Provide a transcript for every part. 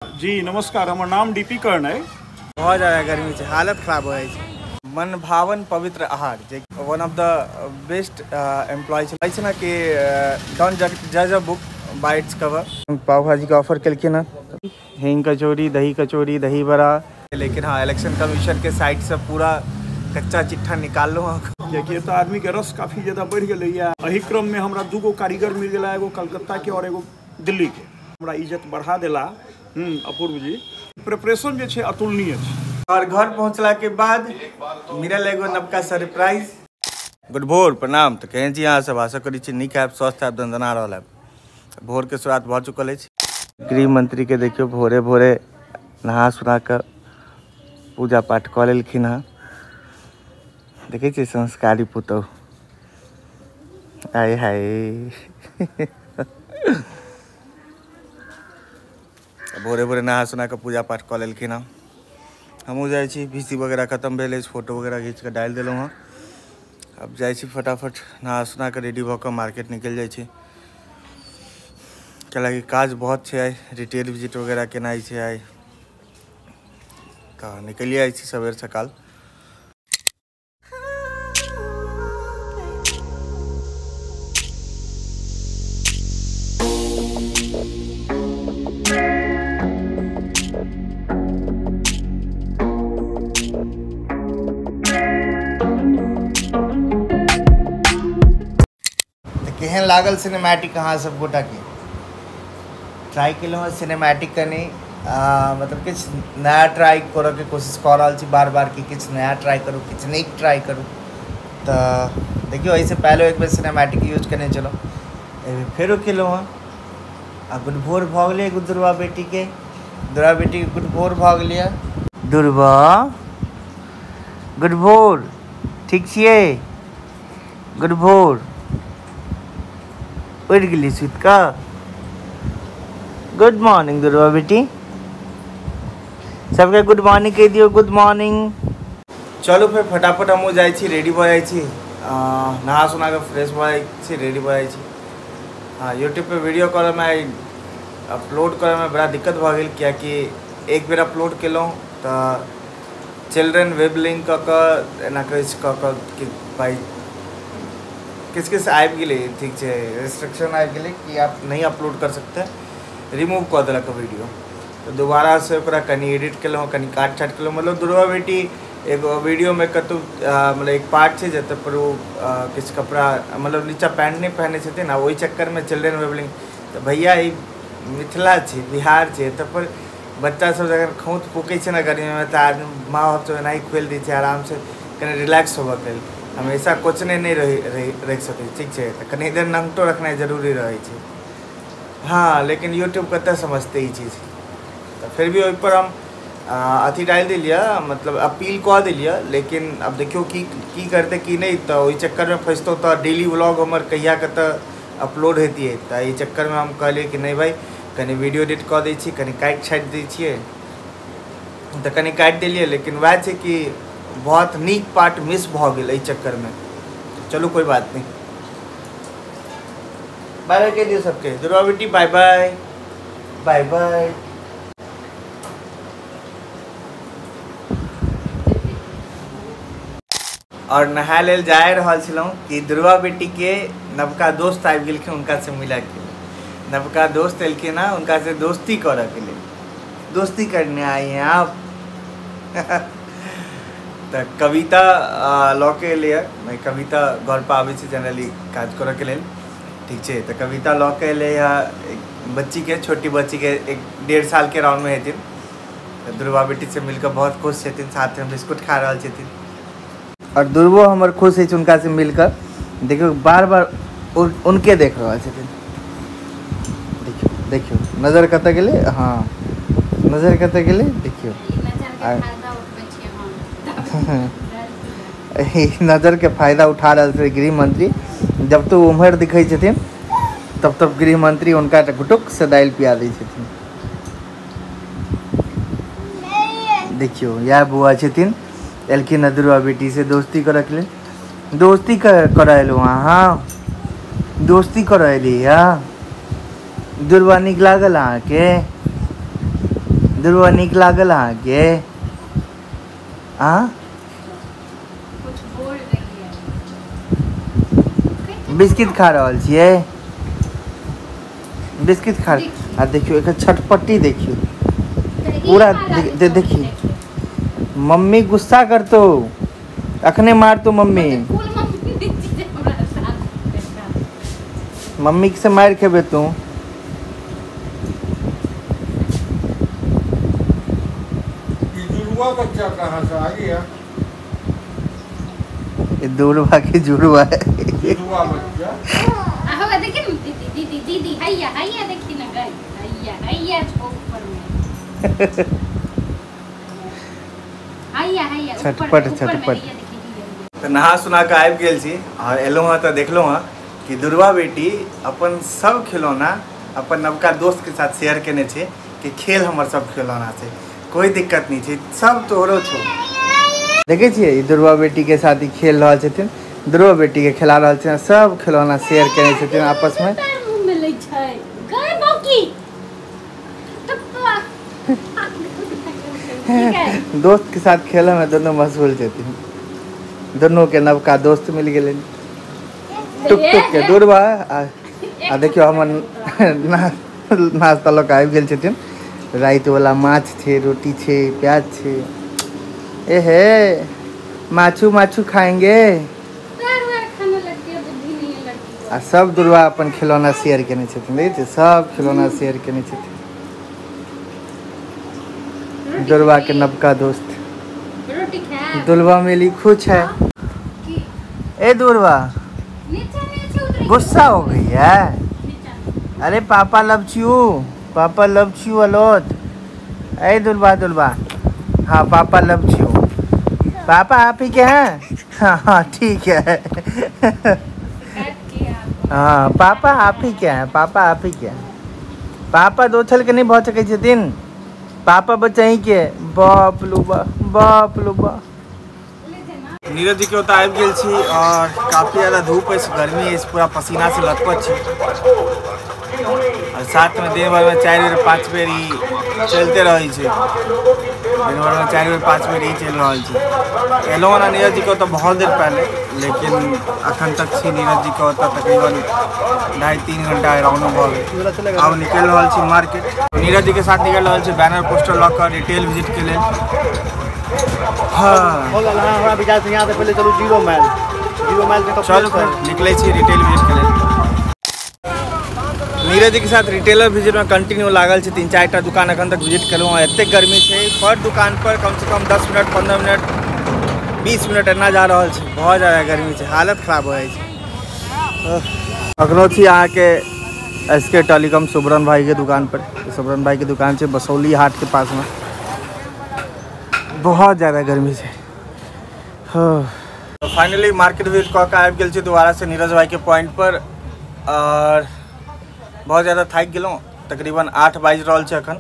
जी नमस्कार, हमर नाम डीपी कर्ण है। बहुत ज़्यादा गर्मी है, हालत खराब हो जाइ छै। मनभावन पवित्र आहार जे one of the best employee छै ने कि don't जज a book by its cover. Pav bhaji के ऑफर केलखिन हँ, हींग कचौड़ी, दही कचौड़ी, दही बड़ा। लेकिन हाँ, इलेक्शन कमीशन के साइड से पूरा कच्चा चिट्ठा निकाल लो। कियाकि तो आदमी के रस काफ़ी ज़्यादा बढ़ि गेलैया। एहि क्रम में हमरा दूगो कारीगर मिल गेला, एगो कलकत्ता के और एगो दिल्ली के। हमरा इज्जत बढ़ा देला अपूर्व जी। प्रिपरेशन जे छै अतुलनीय छै। और घर पहुँचला के बाद मिलल एगो नवका सरप्राइज। गुड भोर, प्रणाम। तो केहन छी अहाँ सब? आशा करै छी नीक आयब, स्वस्थ आयब, दनदना रहल आयब। भोर के शुरुआत भऽ चुकल अछि। गृह मंत्री के देखियौ भोरे भोरे नहा सुना कऽ पूजा पाठ कऽ लेलखिन हँ। देखै छियै संस्कारी पुतहु, आय हाय। भोरे भोरे नहा सुना कऽ पूजा पाठ कऽ लेलखिन हँ। हमहूँ जाइ छी, भीसी वगैरह खत्म भेल अछि, फोटो वगैरह घीच कऽ डालि देलहुँ हँ। अब जाइ छी फटाफट नहा सुना कऽ रेडी भऽ कऽ मार्केट निकलि जाइ छी। कैलाकि काज बहुत छै आइ, रिटेल विजिट वगैरह केनाइ छै आइ, तऽ निकलि जाइ छी सवेर सकाल। केहन लागल सिनेमैटिक अहाँ सब गोटा के? ट्राई केलहुँ हँ सिनेमैटिक कनि मतलब किछु नया ट्राई करऽके कोशिश कऽ रहल छी बार बार कि किछु नया ट्राई करू, किछु नीक ट्राई करू। तऽ देखियौ, एहिसँ पहिले एक बेर सिनेमैटिक यूज केने छलहुँ, एहिबेर फेरो केलहुँ हँ। आ गुड भोर भऽ गेलै एगो दुर्वा बेटीके, दुर्वा बेटीके गुड भोर भऽ गेलै। दुर्वा गुड भोर, ठीक छियै? गुड भोर, उठि गेली सुति कऽ? गुड मॉर्निंग दुर्वा बेटी, सबके गुड मॉर्निंग कहि दियौ, गुड मॉर्निंग। चलू फेर फटाफट हमहूँ जाइ छी, रेडी भऽ जाइ छी, नहा सुना कऽ फ्रेश भऽ जाइ छी, रेडी भऽ जाइ छी। हाँ, यूट्यूबपर वीडियो करऽमे आइ अपलोड करऽमे बड़ा दिक्कत भऽ गेल, कियाकि एक बेर अपलोड केलहुँ तऽ चिल्ड्रन वेब लिंक कऽ कऽ एना किछु कऽ कऽ कि भाइ किछु किछु आबि गेलै, ठीक छै, रिस्ट्रिक्शन आबि गेलै कि आप नहीं अपलोड कर सकते, रिमूव कऽ देलक वीडियो। तऽ दोबारासँ ओकरा कनि एडिट केलहुँ, कनि काट छाँट केलहुँ। मतलब दुर्वा बेटी एगो वीडियोमे कतहु मतलब एक पार्ट छै जतऽ पर ओ किछु कपड़ा मतलब नीचा पैंट नहि पहिने छथिन, आ ओहि चक्करमे चिल्ड्रन वेबलिंग। तऽ भैया ई मिथिला छै, बिहार छै, एतऽ पर बच्चा सब जखन खौंत फूकै छै ने गर्मीमे तऽ आदमी माँ बाप सब एनाही खोलि दै छै आरामसँ कनि रिलैक्स होबऽके लेल। हमेशा कोचने नहि रहि सकै, ठीक छै, तऽ कनि देर नङ्गटो रखनाइ जरूरी रहै छै। हाँ, लेकिन यूट्यूब कतऽ समझतै ई चीज। तऽ फिर भी ओहिपर हम अथी डालि देलियै, मतलब अपील कऽ देलियै, लेकिन आब देखियौ की की करतै की नहि। तऽ ओहि चक्करमे फँसितहुँ तऽ डेली व्लॉग हमर कहिया कतऽ अपलोड हेतियै। तऽ एहि चक्करमे हम कहलियै कि नहि भाइ, कनि वीडियो एडिट कऽ दै छी, कनि काटि छाँटि दै छियै, तऽ कनि काटि देलियै। लेकिन वएह छै कि बहुत नीक पार्ट मिस भऽ गेल एहि चक्करमे। चलू कोइ बात नहि, बाय बाय कहि दियौ सबके। दुर्वा बेटी बाय बाय, बाय बाय। और नहाय लेल जा रहल छलहुँ कि दुर्वा बेटीके नवका दोस्त आबि गेलखिन, हुनकासँ मिलऽके लेल। नवका दोस्त एलखिन हँ, हुनकासँ दोस्ती करऽके लेल। दोस्ती करने आए हैं आप? तऽ कविता लऽ के एलै, कविता घर पर आबै छै जनरली काज करऽके लेल, ठीक छै। तऽ कविता लऽ के एलै हँ एक बच्चीके, छोटी बच्चीके, 1.5 सालके राउंडमे हेथिन। तऽ दुर्वा बेटीसँ मिलकऽ बहुत खुश छथिन, साथमे बिस्कुट खा रहल छथिन। और दुर्वो हमर खुश अछि हुनकासँ मिलकऽ। देखियौ बार बार उनके देख रहल छथिन। देखियौ देखियौ नजर कतऽ गेलै, हाँ नजर कतऽ गेलै, देखियौ नजरके फायदा उठा रहल छै गृह मंत्री। जब तो उम्हर दिखै छथिन तब तब गृह मंत्री हुनका घुटुक से दालि पिया दै छथिन। देखियौ इएह बौआ छथिन, एलखिन हँ दुर्वा बेटी से दोस्ती करऽके लेल। दोस्ती करऽ एलहुँ अहाँ? दोस्ती करऽ एलियै? दुर्वा नीक लागल अहाँके? दुर्वा नीक लागल अहाँके? हाँ, कुछ बोल रही है। बिस्किट खा रहल छियै? बिस्किट खा। आ देखियो एकर छटपट्टी देखियो पूरा। देखिए मम्मी गुस्सा करतो, अखने मारतो मम्मी। मम्मी से मार खेबे तू। जुड़वा बच्चा कहाँ से आ गया? ये दूरवा के जुड़वा है। जुड़वा बच्चा आहो देखिए दीदी दीदी दीदी हैया हैया देखी ना गई हैया हैया ऊपर में हैया हैया छटपट छटपट। तो नहा सुना के आबि गेल छी और एलहुँ हँ तो देखलहुँ हँ कि दुर्वा बेटी अपन सब खिलौना अपन नवका दोस्त के साथ शेयर केने छै कि खेल हमर सब खिलौना छै, कोई दिक्कत नहीं छै, सब तोहरो छौ। देखै छियै ई दुर्वा बेटी के साथ ही खेल रहल छथिन, दुर्वा बेटी के खिला रहल छथिन, सब खिलौना शेयर केने छथिन आपस में। दोस्त के साथ खेले में दोनों मशगूल छथिन, दोनों के नवका दोस्त मिल गेलनि टुक टुक के। दुर्वा आ देखियो हमर नाश्ता लऽ कऽ आबि गेल छथिन। राति वाला माछ छै, रोटी छै, प्याज छै। ए हे माछू माछू खाएंगे। आ सब दुर्वा अपन खिलौना शेयर केने छथिन, देखै छियै सब खिलौना शेयर केने छथिन। दुर्वा के नवका दोस्त दुर्वा मिली खुश है। ए दुर्वा गुस्सा हो गई है? अरे papa love you, papa love you a lot. ए दुर्वा दुर्वा, हाँ पापा लव you, पापा आप ही के हैं? हाँ हाँ ठीक है। हाँ पापा आप ही के हैं, पापा आप ही के हैं। पापा दो छल के नहीं भऽ सकै छथिन, पापा बच्चा के। बाप लुबा बाप लुबा। नीरज जी के ओतऽ आबि गेल छी और काफ़ी ज़्यादा धूप अछि, गर्मी अछि, पूरा पसीना से लथपथ छी और साथ में दिन भर में 4 बेर 5 बेर ई चलते रहै छै। दिन भर में 4 बेर 5 बेर ई चलि रहल छै। एलहुँ हँ नीरज जी के ओतऽ बहुत देर पहले, लेकिन अखन तक छी नीरज जी के ओतऽ तकरीबन 2.5-3 घंटा अराउंड भऽ गेल। आब निकलि रहल छी मार्केट, नीरज जी के साथ निकलि रहल छी बैनर पोस्टर लऽ कऽ रिटेल विजिट के लेल। हाँ हमरा विचार से यहाँ से पहले चलू 0 माइल, 0 माइल से चलू निकले छी रिटेल विजिट के लेल। नीरज जी के साथ रिटेलर विजिट में कंटिन्यू लागल छी। 3-4 टा दुकान अखन तक विजिट केलहुँ हँ। एतेक गर्मी छै, पर दुकान पर कम से कम 10 मिनट 15 मिनट 20 मिनट एना जा रहल छै। बहुत ज़्यादा गर्मी छै, हालत खराब हो जाइ छै। अखनो छी अहाँके एस के टेलीकॉम सुब्रन भाई के दुकान पर। सुब्रन भाई के दुकान छै बसौली हाट के पास में। बहुत ज़्यादा गर्मी है। हाँ फाइनली मार्केट विजिट कऽ के आबि गेल छी दोबारा से नीरज भाई के पॉइंट पर और बहुत ज़्यादा थाकि गेलहुँ। तकरीबन 8 बाजि रहल छै अखन,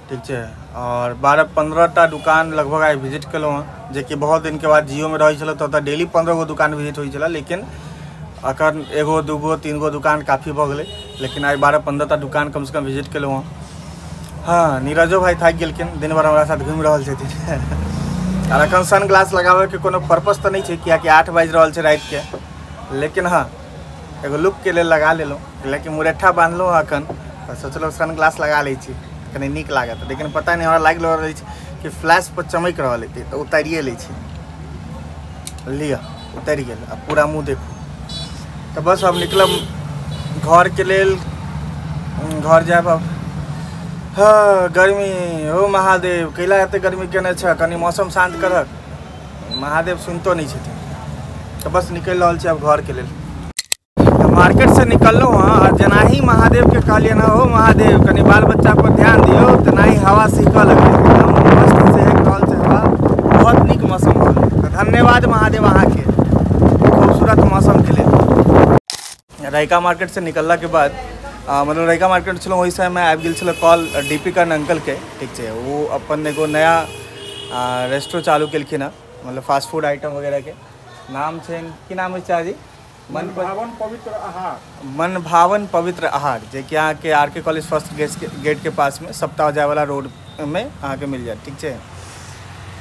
ठीक छै। और 12-15 टा दुकान लगभग आइ विजिट केलहुँ हँ, जेकि बहुत दिनके बाद जियोमे रहै छलहुँ तऽ ओतऽ डेली 15 गो दुकान विजिट होइ छलै, लेकिन अखन 1 2 3 गो दुकान काफ़ी भऽ गेलै। लेकिन आइ 12-15 टा दुकान कमसँ कम विजिट केलहुँ हँ। हाँ नीरजो भाई थाकि गेलखिन, दिन भर हमरा साथ घुमि रहल छथिन। और अखन सन ग्लास लगाबैके कोनो पर्पस तऽ नहि छै, कियाकि 8 बाजि रहल छै रातिके, लेकिन हाँ एगो लुकके लेल लगा लेलहुँ। लेकिन मुरेठा बान्हलहुँ हँ अखन, तऽ सोचलहुँ सन ग्लास लगा लै छी कनि नीक लागत, लेकिन पता नहि हमरा लागि रहल अछि कि फ्लैश पर चमकि रहल हेतै तऽ उतारिए लै छी। लिअ उतरि गेल, आ पूरा मुँह देखू। तऽ बस अब निकलब घरके लेल, घर जायब अब। हाँ गर्मी हो महादेव, कैला एते गर्मी केने छै, कनि मौसम शान्त करक, महादेव सुनितो नहि छथिन। तऽ बस निकलि रहल छी अब घरके लेल। तऽ मार्केट से निकललहुँ हँ और जेनाही महादेव के कहलियनि हँ, हो महादेव कनि बाल बच्चा पर ध्यान दियौ, तेनाही हवा सिहकऽ लगलै, एकदम मस्त सहकि रहल छै हवा, बहुत नीक मौसम भऽ गेलै। तऽ धन्यवाद महादेव अहाँके खूबसूरत मौसमके लेल। रहिका मार्केट से निकललाके बाद मतलब रहिका मार्केट छलहुँ ओहि समयमे आबि गेल छलै कॉल डी पी कर्ण अंकलके, ठीक छै। ओ अपन एगो नया रेस्टो चालू केलखिन हँ, मतलब फास्ट फूड आइटम वगैरहके। नाम छनि, की नाम अछि चाची? मनभावन पवित्र आहार। मनभावन पवित्र आहार, जेकि अहाँके आर के कॉलेज फर्स्ट गेट के पासमे सप्ताह जायवला रोड में अहाँके मिल जायत। ठीक छै,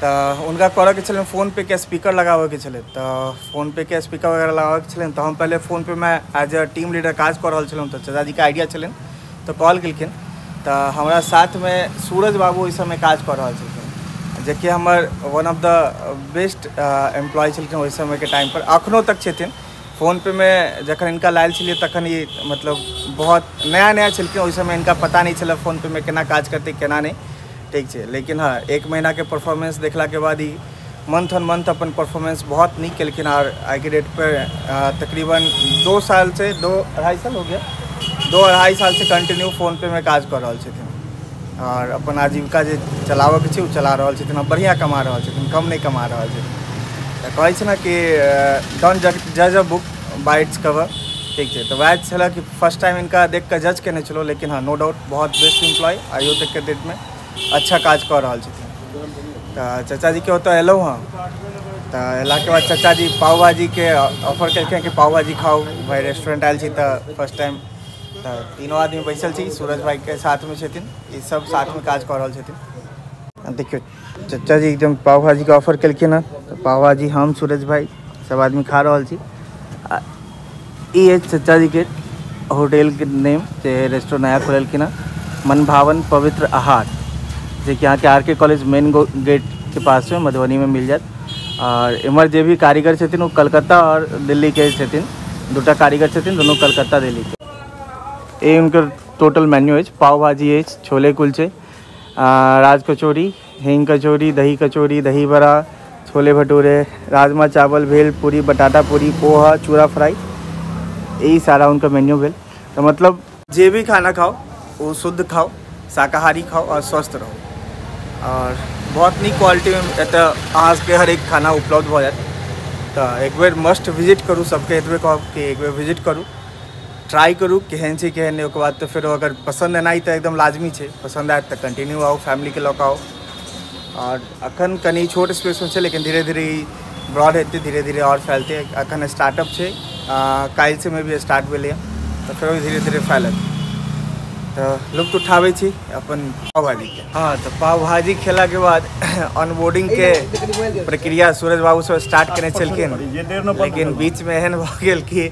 तऽ हुनका करऽके छलनि फोन पे के स्पीकर लगाबऽके छलै, तऽ फोन पे के स्पीकर वगैरह लगाबऽके छलनि। तऽ हम पहिले फोन पे मे एज अ टीम लीडर काज कऽ रहल छलहुँ, तऽ चाचाजीके आइडिया छलनि तऽ कॉल केलखिन। तऽ हमरा साथमे सूरज बाबू ओहि समय काज कऽ रहल छलखिन, जेकि हमर one of the best employee छलखिन ओहि समयके टाइमपर, अखनो तक छथिन। फोन पे मे जखन हिनका लायल छलियै तखन ई मतलब बहुत नया नया छलखिन, ओहि समय हिनका पता नहि छलै फोन पे मे केना काज करतै केना नहि। ठीक छै, लेकिन हाँ 1 महीनाके परफॉर्मेंस देखलाके बाद ई मंथ ऑन मंथ अपन परफॉर्मेंस बहुत नीक केलखिन। और आइके डेट पर तकरीबन 2 साल से 2-2.5 साल हो गया, 2-2.5 साल से कंटिन्यू फोन पे मे काज कऽ रहल छथिन और अपन आजीविका जे चलाबऽके छै ओ चला रहल छथिन और बढ़िआँ कमा रहल छथिन, कम नहि कमा रहल छथिन। तऽ कहै छै ने कि don't जज a book by its cover. ठीक छै, तऽ वएह छलै कि फर्स्ट टाइम हिनका देख कऽ जज केने छलहुँ, लेकिन हाँ नो डाउट बहुत बेस्ट एम्प्लॉय, आइयो तकके डेटमे अच्छा काज कऽ रहल छथिन। तऽ चाचाजीके ओतऽ एलहुँ हँ, तऽ अयलाके बाद चाचाजी पाव भाजीके ऑफर केलखिन कि पाव भाजी खाउ भाइ, रेस्टोरेंट आयल छी तऽ फर्स्ट टाइम। तऽ तीनों आदमी बैसल छी, सूरज भाईके साथमे छथिन, ई सब साथमे काज कऽ रहल छथिन। देखियौ चाचाजी एकदम पाव भाजीके ऑफर केलखिन हँ, तऽ पाव भाजी हम सूरज भाई सब आदमी खा रहल छी। ई अछि चाचाजीके होटलके नेम, जे रेस्टोरेंट नया खोललखिन हँ, मनभावन पवित्र आहार, जेकि अहाँके आर के कॉलेज मेन गेट के पासमे मधुबनीमे मिल जायत। और एम्हर जे भी कारीगर छथिन ओ कलकत्ता और दिल्लीके छथिन, 2टा कारीगर छथिन, दुनू कलकत्ता दिल्लीके। ई हुनकर टोटल मेन्यू अछि। पाव भाजी अछि, छोले कुलचे, राज कचौड़ी, हींग कचौड़ी, दही कचौड़ी, दही बड़ा, छोले भटूरे, राजमा चावल, भेल पूरी, बटाटा पूरी, पोहा, चूड़ा फ्राई, यही सारा उनका मेन्यू भेल। तो मतलब जे भी खाना खाओ वो शुद्ध खाओ, शाकाहारी खाओ और स्वस्थ रहो। और बहुत नीक क्वालिटीमे एतऽ अहाँ सबके हरेक खाना उपलब्ध भऽ जायत। तऽ एक बेर मस्ट विजिट करू, सबके एतबे कहब कि एक बेर विजिट करू, ट्राई करू केहन छै केहन नहि। ओकर बाद तऽ फेरो अगर पसन्द एनाइ तऽ एकदम लाजमी छै, पसन्द आयत तऽ कंटिन्यू आउ, फैमिलीके लऽ कऽ आउ। और अखन कनि छोट स्पेसमे छै, लेकिन धीरे धीरे ई ब्रॉड हेतै, धीरे धीरे आओर फैलतै। अखन स्टार्टअप छै, काल्हिसँ मे भी स्टार्ट भेलैए, तऽ फेरो धीरे धीरे फैलत। तऽ लुत्फ उठाबै छी अपन पाव भाजीके। हाँ, तऽ पाव भाजी खेलाके बाद ऑनबोर्डिंगके प्रक्रिया सूरज बाबू सब स्टार्ट केने छलखिन, लेकिन बीचमे एहन भऽ गेल कि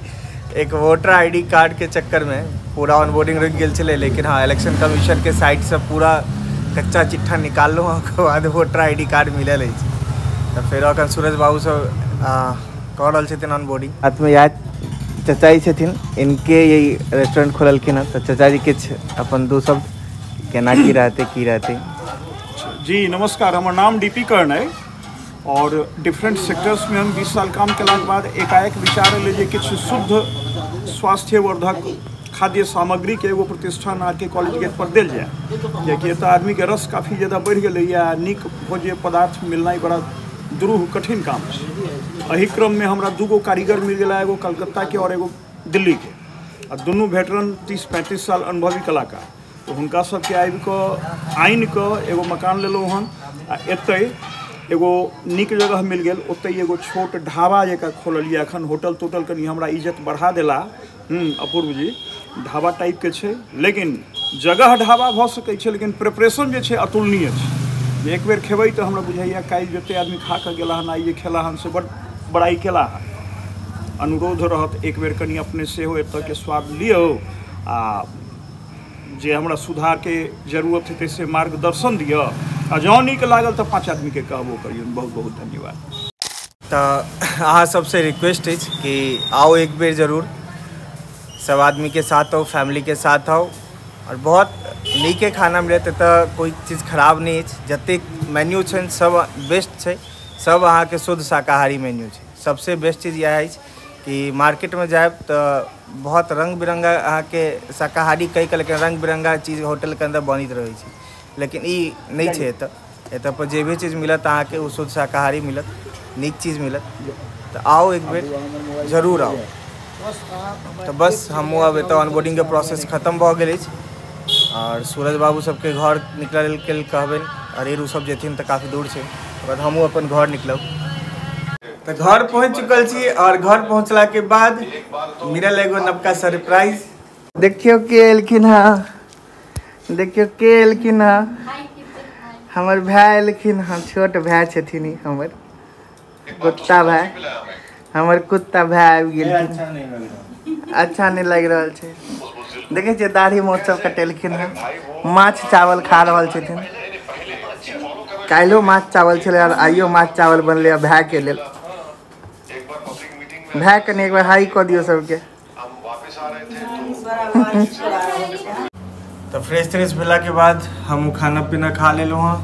एक वोटर आईडी कार्ड के चक्करमे पूरा ऑनबोर्डिंग रुकि गेल छलै। लेकिन हाँ, इलेक्शन कमीशनके साइडसँ पूरा कच्चा चिट्ठा निकाललहुँ, ओकर बाद वोटर आईडी कार्ड मिलल अछि। तऽ फेरो अखन सूरज बाबू सब कऽ रहल छथिन ऑनबोर्डिंग। हाथमे इएह चचाजी छथिन, इनके यही रेस्टोरेंट खोललखिन हँ। तऽ चचाजी किछु अपन 2 शब्द केना की रहतै की रहतै। जी नमस्कार, हमर नाम डी पी कर्ण अइ और डिफरेंट सेक्टर्स में हम 20 साल काम केलाके बाद एकाएक विचार एलै जे किछु शुद्ध स्वास्थ्यवर्धक खाद्य सामग्रीके एगो प्रतिष्ठान आर के कॉलेज गेट पर देल जाय, कियाकि एतऽ आदमीके रस काफी ज़्यादा बढ़ि गेलैए, नीक भोज्य पदार्थ मिलनाइ बड़ा दुरूह कठिन काम छै। एहि क्रममे हमरा 2 कारीगर मिल गेला, एगो कलकत्ताके और एगो दिल्लीके, आ दुनू वेटरन 30-35 साल अनुभवी कलाकार। तऽ हुनका सबके आबिकऽ आनिकऽ एगो मकान लेलहुँ हन आ एतै एगो नीक जगह मिल गेल, ओतै एगो छोट ढाबा जकाँ खोललियै। अखन होटल तोटल कनि हमरा इज्जत बढ़ा देला अपूर्व जी, ढाबा टाइपके छै, लेकिन जगह ढाबा भऽ सकै छै, लेकिन प्रिपरेशन जे छै अतुलनीय छै। जे एक बेर खेबै तऽ हमरा बुझाइए काल्हि जते आदमी खा कऽ गेला हन, आइ जे खेला हन से बड़ बड़ाइ केला हन। अनुरोध रहत एक बेर कनि अपने सेहो एतऽके स्वाद लियौ आ जे हमरा सुधारके जरूरत हेतै से मार्गदर्शन दिअ, आ जँ नीक लागल तऽ 5 आदमीके कहबो करियौ। बहुत बहुत धन्यवाद। तऽ अहाँ सबसँ रिक्वेस्ट अछि कि आउ एक बेर जरूर, सब आदमीके साथ आउ, फैमिलीके साथ आउ और बहुत नीके खाना मिलत एतऽ, कोइ चीज खराब नहि अछि। जतेक मेन्यू छनि सब बेस्ट छै, सब अहाँके शुद्ध शाकाहारी मेन्यू छै। सबसे बेस्ट चीज इएह अछि कि मार्केटमे जायब तऽ बहुत रंग बिरंगा अहाँके शाकाहारी कहि कऽ, लेकिन रंग बिरंगा चीज होटलके अन्दर बनैत रहै छै, लेकिन ई नहि छै एतऽ। एतऽ पर जे भी चीज मिलत अहाँके ओ शुद्ध शाकाहारी मिलत, नीक चीज मिलत। तऽ आउ एक बेर जरूर आउ। तऽ बस हमहूँ आब एतऽ ऑनबोर्डिंगके प्रोसेस खतम भऽ गेल अछि और सूरज बाबू सबके घर निकलल के कहबनि, अरेर सब जेथिन तऽ काफी दूर छै, ओकर बाद हमहूँ अपन घर निकलब। तऽ घर पहुँच चुकल छी और घर पहुँचला के बाद मिलल एगो नवका सरप्राइज। देखियौ के एलखिन हँ, देखियौ के एलखिन हँ। हमर भाय एलखिन हँ, छोट भाय छथिन ई हमर कुत्ता भाय, हमर कुत्ता भाय आबि गेलखिन। अच्छा नहीं लागि रहल छै। देखै छियै दाढ़ी मोछ सब कटेलखिन हँ, माछ चावल खा रहल छथिन। काल्हिो माछ चावल छलै और आइयो माछ चावल बनलै हँ भायके लेल। भाय कनि एक बार हाई कऽ दियौ सबके। तो फ्रेश त्रेश भेला के बाद हम खाना पीना खा लेलहुँ हँ,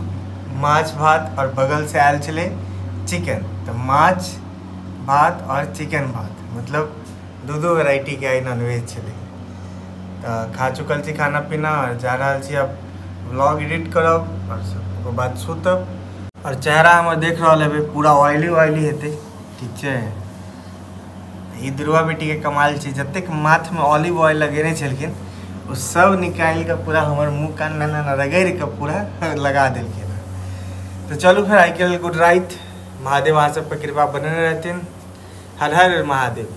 माछ भात और बगल से आयल छलै चिकन। तो माछ भात और चिकन भात, मतलब दू दू वेराइटी के आई नॉनवेज छलै। तो खा चुकल छी खाना पीना और जा रहल छी अब व्लॉग एडिट करब और ओकर बाद सुतब। और चेहरा हमर देख रहल हेबै पूरा ऑयली ऑयली हेतै, ठीक छै। ई दुर्गा बेटी के कमाल छै, जतेक माथ में ऑलिव ऑयल लगेने छलखिन ओ सब निकालि कऽ पूरा हमर मुँह कान ना रगड़ि कऽ पूरा लगा देलखिन। तो चलू फिर आइ के लेल गुड राइत। महादेव अहाँ सब पर कृपा बनेने रहथिन। हर हर महादेव।